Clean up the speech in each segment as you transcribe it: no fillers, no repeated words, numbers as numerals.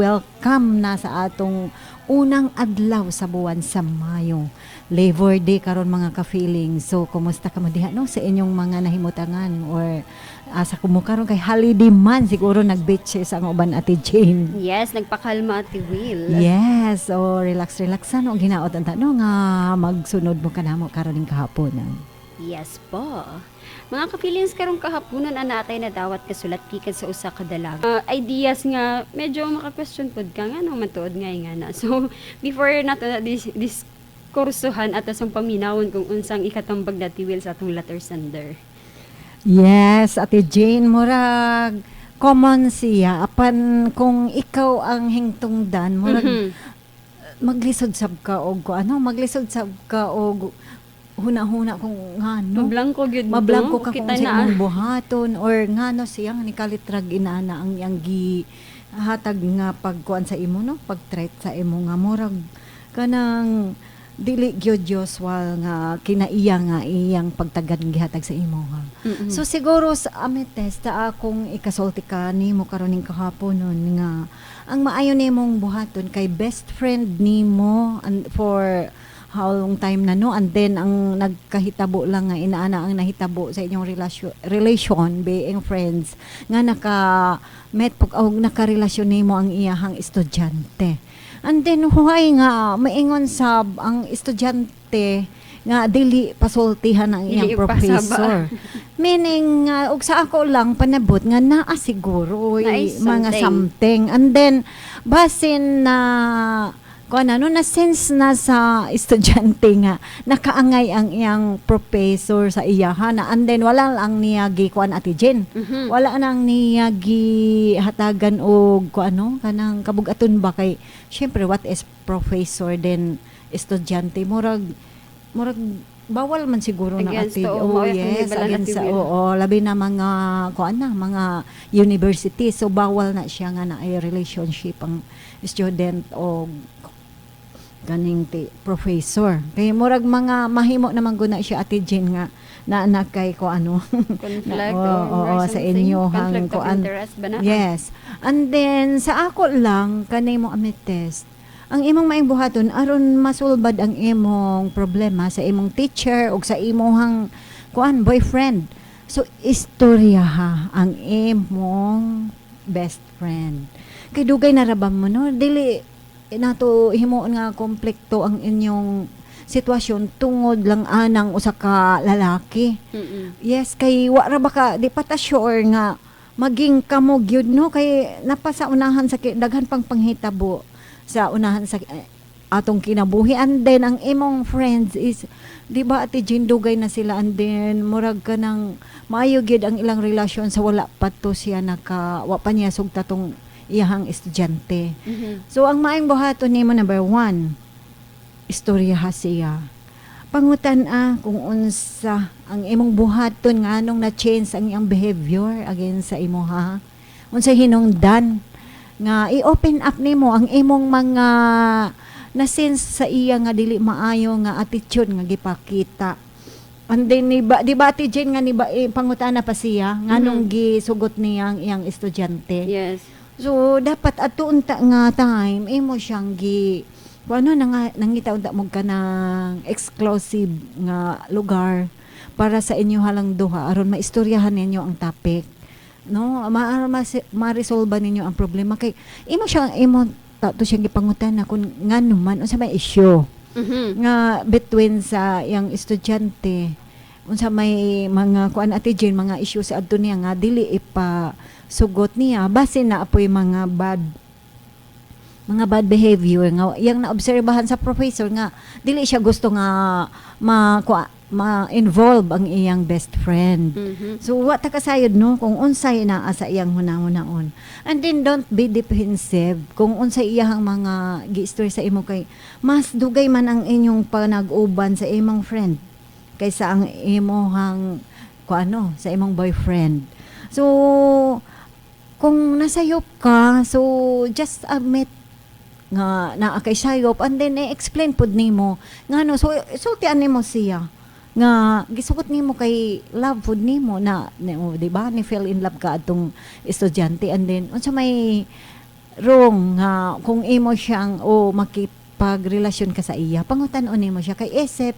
Welcome na sa atong unang adlaw sa buwan sa Mayo. Labor Day karon, mga ka-feeling. So kumusta ka mo diha, no, sa inyong mga nahimutangan or asa kumo karon kay holiday man? Siguro nag-beaches ang uban, Ate Jane. Yes, nagpakalma, Ate Will. Yes, so relax relax ano ginaot ang no nga magsunod mo kanamo karon ning kahapon. Yes po. Mga ka-feelings, karong kahaponan ang natay nadawat kasulat gikan sa usa ka dalaga. Ideas nga medyo maka-question pod ka nga no matuod nga na. So before nato na diskursuhan ato sang paminawon kung unsang ikatambag na, Ate Will, sa atong letter sender. Yes, Ate Jane, murag common siya apan kung ikaw ang hingtungdan, murag maglisod sab ka og ko ano, maglisod sab ka og huna-huna kung ngano. Mablangko gyud, no? Mablangko ka kung Kita sa na. Imong buhaton or ngano siya nga nikalitrag inana ang iyang gi hatag nga pagkuan sa imo, no, pag-treat sa imo nga murag kanang dili gyud usual nga kinaiya nga iyang pagtagan gihatag sa imo ha. So siguro sa Amethyst, sa akong ikasulti ka nimo karon ning kahapon nun nga ang maayo nimong buhaton kay best friend nimo and for how long time na, no, and then ang nagkahitabo lang nga inaana ang nahitabo sa inyong relation being friends nga naka met pug og nakarelasyon nimo ang iyahang estudyante. And then huway nga maingon sab ang estudyante nga dili pasultihan ang iyang Dili pasaba. Professor. Meaning og sa ako lang panabot nga naa siguro Naay mga something. Something. And then basin na kuan ano na sense na sa estudyante nga nakaangay ang iyang professor sa iyaha na, and then wala lang niya gi kuan, Ate Jen. Wala nang niya gi hatagan og kuan ano kanang kabugaton ba, kay syempre what is professor then estudyante, murag bawal man siguro na Against ate. To, Oh, mao akong yes, gibalan, against Ate sa Will. Oo, labi na mga kuan na mga university, so bawal na siya nga na ay relationship ang student o kaning professor, kay murag mga mahimo naman guna siya, Ate Jane, nga na na kay ko ano Conflict na, or oo, oo, sa something. inyo hang Conflict of kuan. interest ba na? Yes. And then sa ako lang kanay mo, Amethyst, ang imong maing buhaton aron masulbad ang imong problema sa imong teacher o sa imong kuan boyfriend. So istorya ha ang imong best friend. Kay dugay na ra ba mo, no? Dili nato himuon nga konflikto ang inyong sitwasyon tungod lang anang usa ka lalaki. Yes, kay wa ra ba ka, di pa ta sure nga maging kamo gyud, no, kay napa sa unahan sa daghan pang panghitabo sa unahan sa atong kinabuhi. And then ang imong friends is, di ba, Ate Jean, dugay na sila, and then murag ka ng maayo gyud ang ilang relasyon sa wala pa to siya naka wa pa niya sugta tong iyahang estudyante. So ang maayong buhaton nimo, number one, istorya ha siya. Pangutan ah kung unsa ang imong buhaton nga anong na-change ang iyang behavior against sa imo ha. Unsa hinungdan nga i-open up nimo ang imong mga na-sense sa iya nga dili maayo nga attitude nga gipakita. And then ni ba, di ba, Ate Jane, nga ni ba eh, pangutana pa siya nganong gisugot niya ang iyang estudyante? Yes. So dapat ato unta nga time imo siyang gi kung ano na nga nangita unta mo ka ng exclusive nga lugar para sa inyo halang duha aron maistoryahan ninyo ang topic, no, ma ma-resolve ninyo ang problema, kay imo siyang imo ta to siyang gipangutan na kung ngano man, unsa may issue nga between sa iyang estudyante, unsa may mga kuan, Ate Jane, mga issue sa adto niya nga dili ipa sugot niya, basin na apoy mga bad behavior nga iyang naobserbahan sa professor nga dili siya gusto nga ma-involve ang iyang best friend. So wa ta kasayod, no, kung unsay naa sa iyang hunahunaon. And then don't be defensive kung unsay iyahang mga gi-story sa imo, kay mas dugay man ang inyong panag-uban sa imong friend kaysa ang imong kung ano sa imong boyfriend. So kung nasayop ka, so just admit nga naa kay sayop and then i-explain pud nimo ngano. So sultian nimo siya nga gisugot nimo kay love pud nimo na, oh, di ba, ni fell in love ka atong estudyante, and then unsa may Wrong nga kung imo siyang o makipagrelasyon ka sa iya, pangutan-on nimo siya kay isip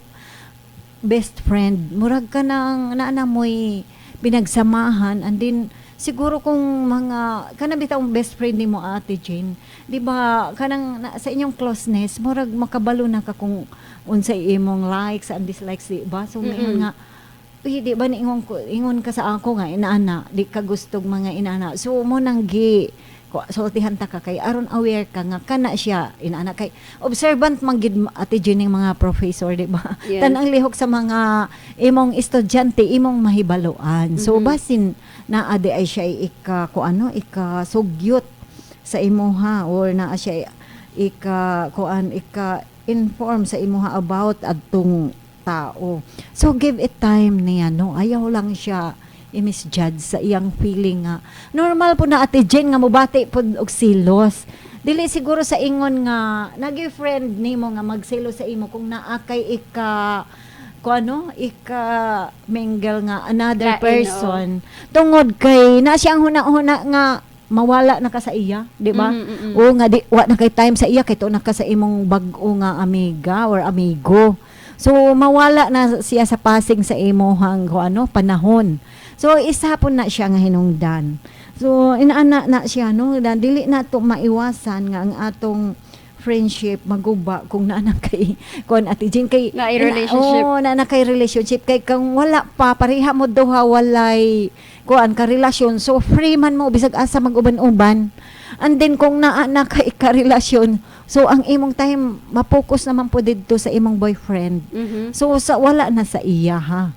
best friend, murag ka nang naa mo'y pinagsamahan. And then siguro kung mga kana bitaw best friend nimo, Ate Jane, di ba, kanang na, sa inyong closeness, murag makabalo na ka kung unsay imong likes and dislikes, di ba? So nga, "Uy, di ba niingon ko, ingon ka sa ako nga inaana, di ka gustog mga inaana." So mo nang gi sultihan ta ka kay aron aware ka nga kana siya inaana, kay observant man gid, Ate Jane, ng mga professor, di ba? Yes. Tanang lihok sa mga imong estudyante, imong mahibaluan. So basin naa di ay siya ika ko ano, ika sugyot sa imuha or naa siya ika kuan, ika inform sa imuha about adtong tao. So give it time niya, no? Ayaw lang siya i-misjudge sa iyang feeling nga normal po na, Ate Jen, nga mobati pod og silos. Dili siguro sa ingon nga nagi friend nimo nga magselos sa imo kung naa kay ika ko ano, ika mingle nga another Lain, person, tungod kay na siyang huna-huna nga mawala na ka sa iya, di ba? Mhm. O nga di wa na kay time sa iya kay tuon na ka sa imong bag-o nga amiga or amigo. So mawala na siya sa passing sa imuhang ko ano, panahon. So isa po na siya nga hinungdan. So inaana na siya, no, na dili na to maiwasan nga ang atong friendship maguba kung naa na kay kuan, Ate Jane, kay Na relationship. Oo, naa na kay relationship, kay kung wala pa, pareha mo duha, walay kuan ka relasyon, so free man mo bisag asa mag-uban-uban. And then kung naa na kay ka relasyon, so ang imong time mapokus naman po didto sa imong boyfriend. So sa wala na sa iya ha.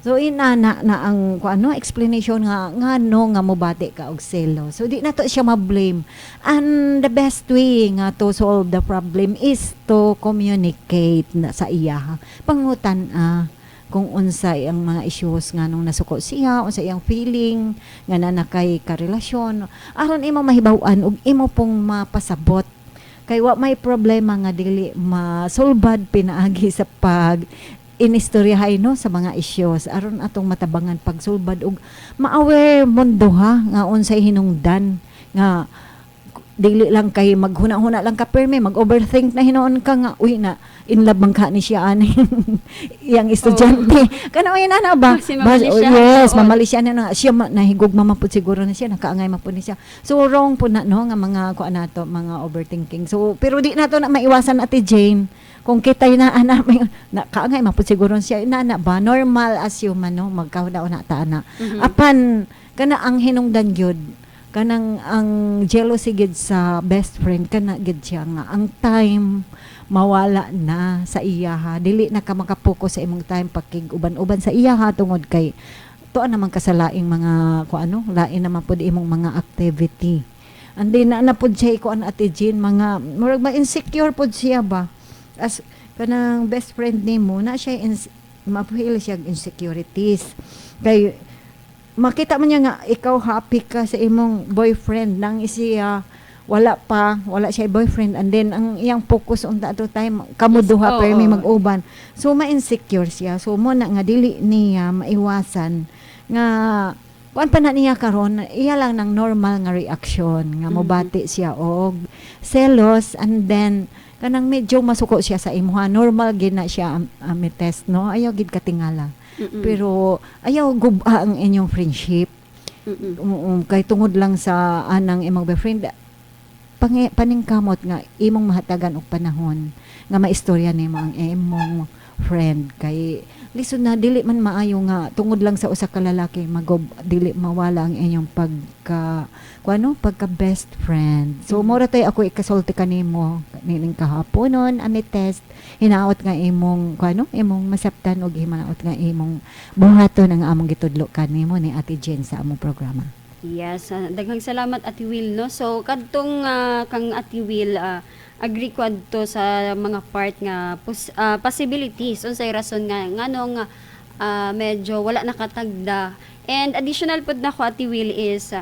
So inana na ang kung ano, explanation nga ngano nga mobati ka og selo. So di na to siya ma-blame. And the best way nga to solve the problem is to communicate na sa iya ha. Pangutan kung unsay ang mga issues nga nung nasuko siya, unsay iyang feeling nga naa na kay karelasyon, aron imo mahibaw-an ug imo pong mapasabot, kay wa may problema nga dili masulbad pinaagi sa pag inistoryahay, no, sa mga issues, aron atong matabangan pagsulbad ug ma-aware mo duha nga unsay hinungdan, nga dili lang kay maghuna-huna lang ka perme, mag-overthink na hinuon ka nga, "Uy, na in love man ka ni siya ani iyang estudyante," kana uy na na ba? Si mamali Oh, siya. Yes. Oo. Mamali siya na siya nahigugma man pud siguro na siya, nakaangay man pud ni siya. So wrong po na, no, nga mga kuan nato, mga overthinking. So pero di nato na maiwasan, Ate Jane, kung kita'y na ana may na kaangay man pud siguro siya na ba, normal as human, no, magkahuna-huna ta ana. Apan kana ang hinungdan gyud, kanang ang jealousy gid sa best friend, kana gid siya nga ang time mawala na sa iya ha, dili na ka makapokus sa imong time pakig uban-uban sa iya ha, tungod kay tuan naman ka sa laing mga ku ano, lain naman pud imong mga activity. And then na na pud siya kuan, Ate Jean, mga murag ma-insecure pud siya ba, as kanang best friend nimo na siya ma-feel siya insecurities kay makita man niya nga ikaw happy ka sa imong boyfriend nang siya wala pa, wala siya boyfriend, and then ang iyang focus on that time kamo duha permi mag-uban. So ma-insecure siya. So mo na nga dili niya maiwasan nga kuan pa na niya karon, iya lang ng normal nga reaction nga mobati siya og selos and then kanang medyo masuko siya sa imuha. Normal gid na siya, test, no? Ayaw gid katingala. Pero ayaw guba ang inyong friendship. Oo, kay tungod lang sa anang imong boyfriend, paningkamot nga imong mahatagan og panahon nga maistorya nimo ang imong friend, kay lisod na, dili man maayo nga tungod lang sa usa ka lalaki magob dili mawala ang inyong pagka kuano, pagka best friend. So mora tay ako ikasulti kanimo nining kahaponon, Amethyst. Hinaot nga imong kuano, imong masabtan og hinaot nga imong buhaton ang among gitudlo kanimo ni Ate Jen sa among programa. Yes, daghang salamat, Ate Will, no. So kadtong kang Ate Will, agree ko adto sa mga part nga possibilities unsay rason nga nganong medyo wala nakatagda. And additional pud nako, Ate Will, is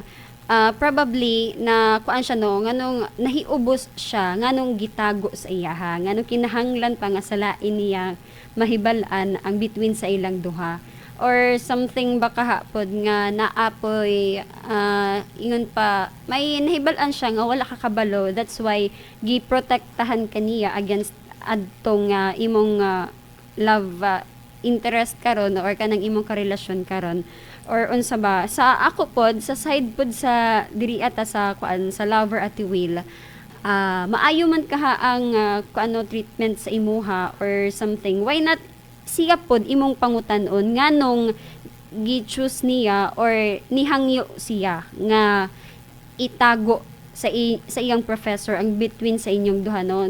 probably na kuan siya, no, nganong nahiubos siya, nganong gitago sa iya ha, nganong kinahanglan pa nga sa lain niya mahibal-an ang between sa ilang duha. Or something ba kahapon nga naapoy ingon pa may nahibal-an siya nga wala ka kabalo, that's why giprotektahan kaniya against adtong imong love interest karon or kanang imong karelasyon karon or unsa ba. Sa ako pod, sa side pod sa diri ata sa kuan, sa lover, Ate Will, maayo man kaha ang kuano, treatment sa imuha or something, why not siya pod imong pangutan-on nganong gi-choose niya or nihangyo siya nga itago sa iyang professor ang between sa inyong duha, no?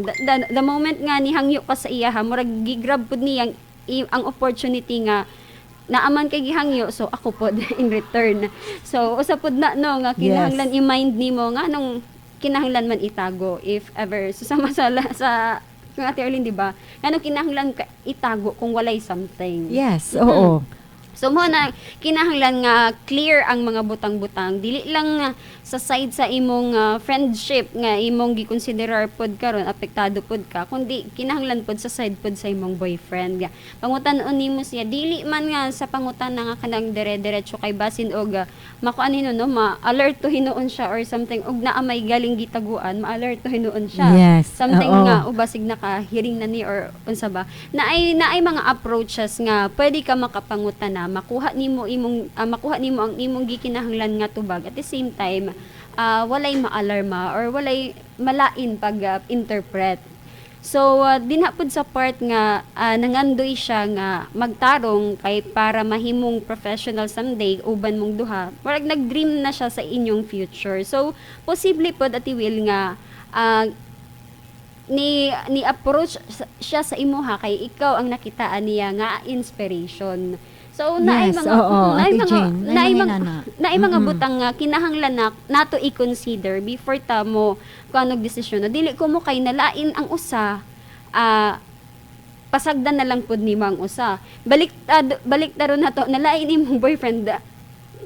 The moment nga nihangyo ka sa iya ha, murag gigrab pod niya ang opportunity nga naaman kay gihangyo, so ako pod in return. So usa pod na, no, nga kinahanglan i-mind nimo nga nung kinahanglan man itago if ever. So sama sa kung Ate Arlene, di ba, ngano kinahanglan ka itago kung walay something? Yes, oo. So mo na kinahanglan nga clear ang mga butang-butang, dili lang nga sa side sa imong friendship nga imong gikonsiderar pod karon, apektado pod ka, kundi kinahanglan pod sa side pod sa imong boyfriend nga pangutan-on nimo siya. Dili man nga sa pangutan na nga kanang dire-diretso kay basin og makuan hinuon, no, ma-alerto hinuon siya or something, og naa may galing gitaguan, ma-alerto hinuon siya, something nga o basig naka-hearing na ni or unsa ba, naay mga approaches nga pwede ka makapangutan na makuha nimo ang imong gikinahanglan nga tubag, at the same time walay maalarma or walay malain pag interpret. So dinha pud sa part nga nangandoy siya nga magtarong kay para mahimong professional someday uban mong duha, murag nag-dream na siya sa inyong future. So posible pod, Ate Will, nga ni ni approach siya sa imuha kay ikaw ang nakitaan niya nga inspiration. So naay mga naay Ate mga Jane, naay naay mga mga inana. Naay mga butang nga kinahanglan na nato i-consider before ta mo kuan og desisyon. No, dili ko mo kay nalain ang usa, pasagdan na lang pud nimo ang usa. Balik taron nato, nalain imong boyfriend,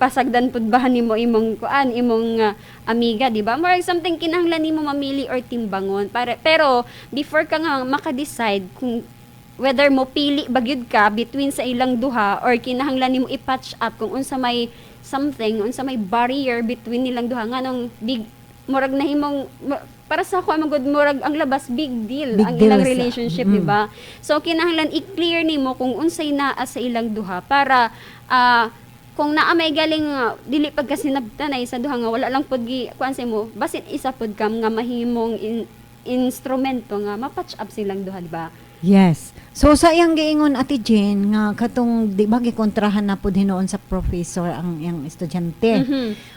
pasagdan pud ba nimo imong kuan, imong amiga, di ba? More something kinahanglan nimo mamili or timbangon para, pero before ka nga maka-decide kung whether mo pili ba gyud ka between sa ilang duha or kinahanglan nimo i-patch up kung unsa may something, unsa may barrier between nilang duha, nganong big murag nahimong para sa ako man gud, murag ang labas big deal Big ang deal ilang relationship, di ba? So kinahanglan i-clear nimo kung unsay naa sa ilang duha para kung naa may galing dili pagkasinabtanay sa duha nga wala lang pud gi kuan sa imo, basin isa pud kam nga mahimong instrumento nga ma-patch up silang duha, di ba? Yes. So sa iyang giingon, Ate Jane, nga katong di ba gikontrahan na pud hinuon sa professor ang iyang estudyante.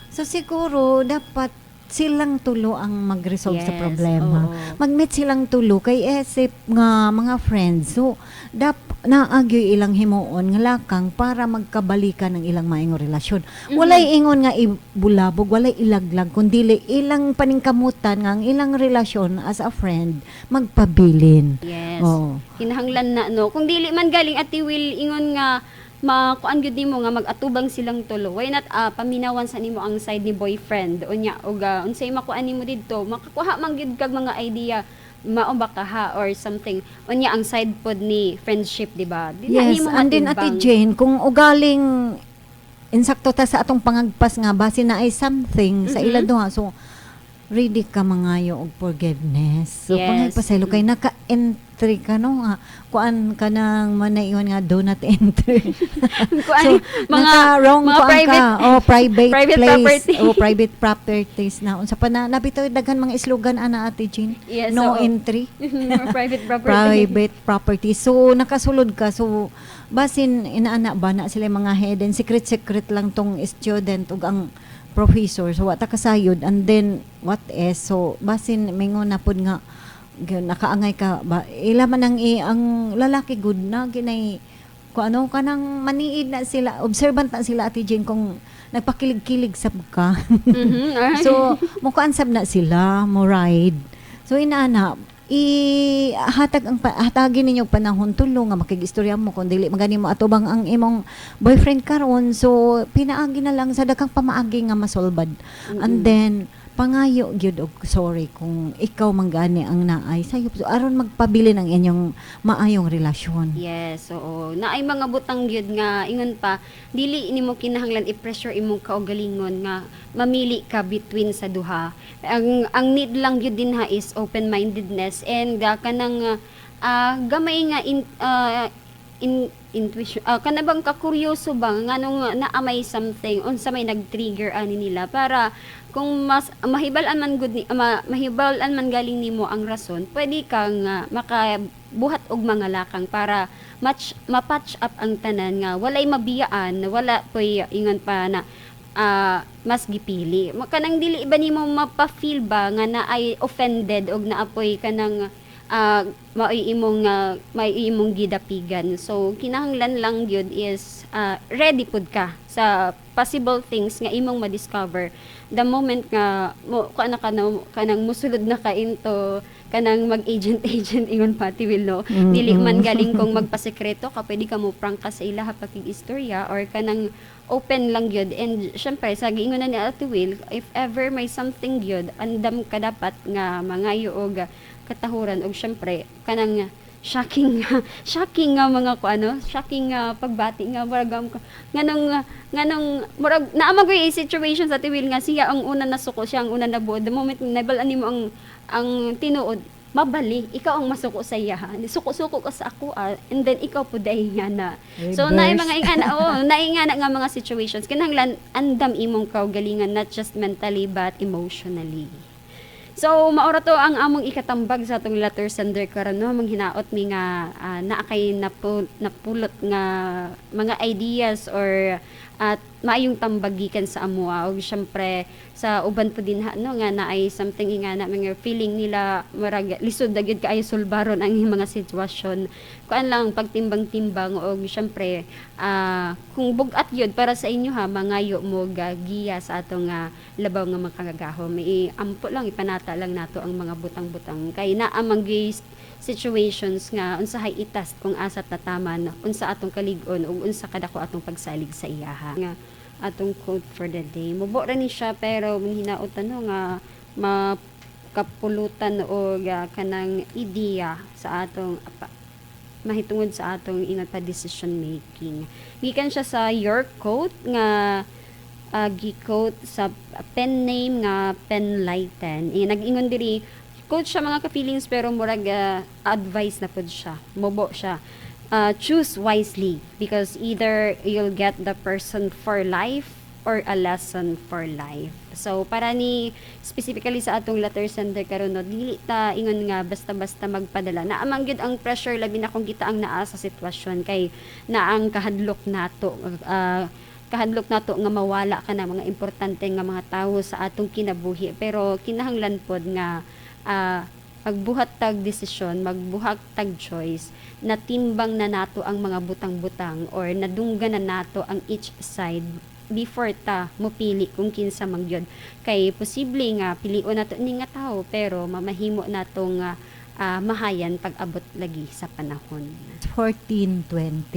So siguro dapat silang tulo ang mag-resolve sa problema. Mag-meet silang tulo kay isip nga mga friends. So dap naagyoy ilang himuon nga lakang para magkabalikan ang ilang maayong relasyon. Walay ingon nga ibulabog, walay ilaglag, kundi ilang paningkamutan nga ang ilang relasyon as a friend magpabilin. Yes. Kinahanglan na, no. Kung dili man galing, Ate Will, ingon nga makuan gyud nimo nga mag-atubang silang tulo, why not paminawan sa nimo ang side ni boyfriend unya og unsay makuan nimo didto, makakuha man gyud kag mga idea, mao ba ka ha or something, unya ang side pod ni friendship, di ba? Di na Yes, nimo and then Ate matimbang. Jane, kung ugaling insakto ta sa atong pangagpas nga base na ay something sa ila duha, so ready ka mangayo og forgiveness. So pangagpasaylo kay naka-entry ka, no, nga kuan ka nang manaiwan nga do not enter. Kuan, So, mga naka wrong mga kuan private ka. Oh, private, private place. property. Oh, private properties na. Unsa pa na nabitaw, daghan mga slogan ana, Ate Jane. No entry. Mga private property. Private property. So nakasulod ka. So basin inaana ba na sila mga hidden secret secret lang tong student ug ang professor. So wa ta kasayod, and then what is, so basin mingon na pud nga nakaangay ka ba, ila man ang ang lalaki good na ginay kung ano kanang maniid na sila, observant na sila, Ate Jane, kung nagpakilig-kilig sab ka. So, mukuan sab na sila, mo ride. So inaana, i hatag ang hatagin ninyo og panahon tulo nga makigistorya mo kung dili magani mo atubang ang imong boyfriend karon, so pinaagi na lang sa daghang pamaagi nga masolbad. And then Pangayo gyud og sorry kung ikaw man gani ang naay sayop, so aron magpabilin ang inyong maayong relasyon. Yes, oo. Naay mga butang gyud nga ingon pa, dili nimo kinahanglan i-pressure imong kaugalingon nga mamili ka between sa duha. Ang need lang gyud dinha is open-mindedness and kanang gamay nga in intuition, kana bang kakuryoso ba nganong naa may something, unsa may nag-trigger ani nila, para kung mas mahibal-an man gud ni mahibal-an man galing nimo ang rason, pwede kang makabuhat og mga lakang para match ma-patch up ang tanan nga walay mabiyaan, wala poy ingon pa na mas gipili. Kanang dili ba nimo mapa-feel ba nga naay offended og naapoy kanang maoy imong gidapigan. So kinahanglan lang gyud is ready pud ka sa possible things nga imong ma-discover the moment nga mo kuan na ka na, kanang musulod na ka into kanang mag-agent agent, ingon pati will, no? Dili man galing kung magpasekreto ka, pwede ka mo prank ka sa ilaha pakig-istorya or kanang open lang gyud. And syempre, sa giingon na ni Ate Will, if ever may something gyud, andam ka dapat nga mangayo og katahuran. Og syempre, kanang shocking shocking nga mga ko ano, shocking nga pagbati nga murag nganong nganong murag naa man gyud situation sa Ate Will nga siya ang una nasuko, siya ang una nabuod. The moment nabal nimo ang tinuod, mabali ikaw ang masuko sa iya, ha? Suko-suko ka sa ako, and then ikaw po dahil nga na. So naay Reverse. Mga ingana, oh, naay ingana nga mga situations, kinahanglan andam imong kaugalingan, not just mentally but emotionally. So maora to ang among ikatambag sa atong letter sender karon, no? Manghinaot mi nga naa kay napulot nga mga ideas or at maayong tambag gikan sa amoa. Og syempre sa uban po din ha, no, nga naay something nga na mga feeling nila murag lisod na gyud kaayo sulbaron ang mga sitwasyon, kuan lang, pagtimbang-timbang. Og syempre, kung bug-at gyud para sa inyo ha, mangayo mo ga giya sa atong labaw nga makagagahom. Iampo lang, ipanata lang nato ang mga butang-butang kay naa man gyud situations nga unsahay itas kung asa tataman, unsa atong kalig-on ug unsa kadako atong pagsalig sa iyaha. Nga atong quote for the day, mubo ra ni siya pero hinaot, ano, nga makapulutan og kanang ideya sa atong mahitungod sa atong ingon pa decision making. Gikan siya sa your quote nga gi-quote sa pen name nga Penlighten. Eh, nag-ingon diri, quote siya, mga ka-feelings, pero murag advice na pud siya. Mubo siya. Choose wisely because either you'll get the person for life or a lesson for life. So para ni specifically sa atong letter sender karon, no, dili ta ingon nga basta-basta magpadala. Naa man gyud ang pressure, labi na kung kita ang naa sa sitwasyon, kay naa ang kahadlok nato nga mawala ka na mga importante nga mga tawo sa atong kinabuhi, pero kinahanglan pod nga magbuhat tag desisyon, magbuhat tag choice na timbang na nato ang mga butang-butang or nadunggan na nato ang each side before ta mopili kung kinsa man gyud, kay posible nga pilion nato ni nga tawo pero mamahimo nato nga mahayan pag-abot lagi sa panahon. 14:29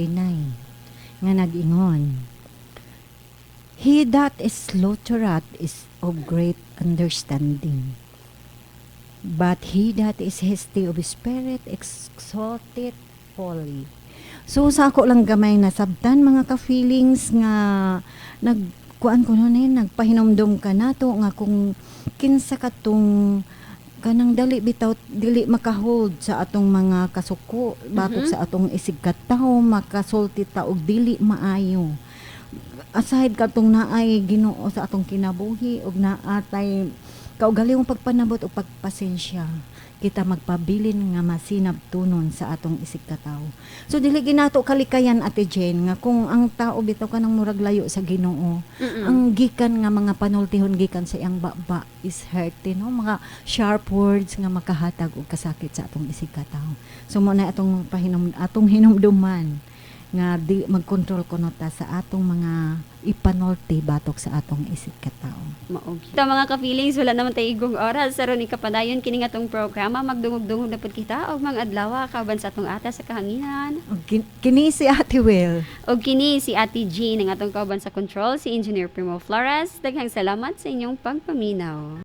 nga nag-ingon, "He that is slow to wrath is of great understanding, but he that is hasty of spirit exalteth folly." So sa ako lang gamay nasabtan, mga ka-feelings, nga nagkuan ko nun eh, nagpahinomdom ka nato nga kung kinsa katong kanang dali bitaw dili makahold sa atong mga kasuko batok sa atong isig katawo, makasulti ta og dili maayo. Aside katong naay Ginoo sa atong kinabuhi ug naatay kaugalingong pagpanabot o pagpasensya, kita magpabilin nga masinabtunon sa atong isig katawo. So dili ginato kalikayan, Ate Jane, nga kung ang tao bitaw kanang murag layo sa Ginoo, ang gikan nga mga panultihon gikan sa iyang baba is hurting, no, mga sharp words nga makahatag og kasakit sa atong isig katawo. So mo na atong pahinom atong hinumduman nga di magkontrol kuno ta sa atong mga ipanulti batok sa atong isig katawo. Mao. Ito, mga ka-feelings, wala naman tayo igong oras. Aron ikapadayon kini nga atong programa, magdungog-dungog na pud kita og mga adlaw kauban sa atong ata sa kahanginan. Og kini si Ate Will. Og kini si Ate Jean, ang atong kauban sa control, si Engineer Primo Flores. Daghang salamat sa inyong pagpaminaw.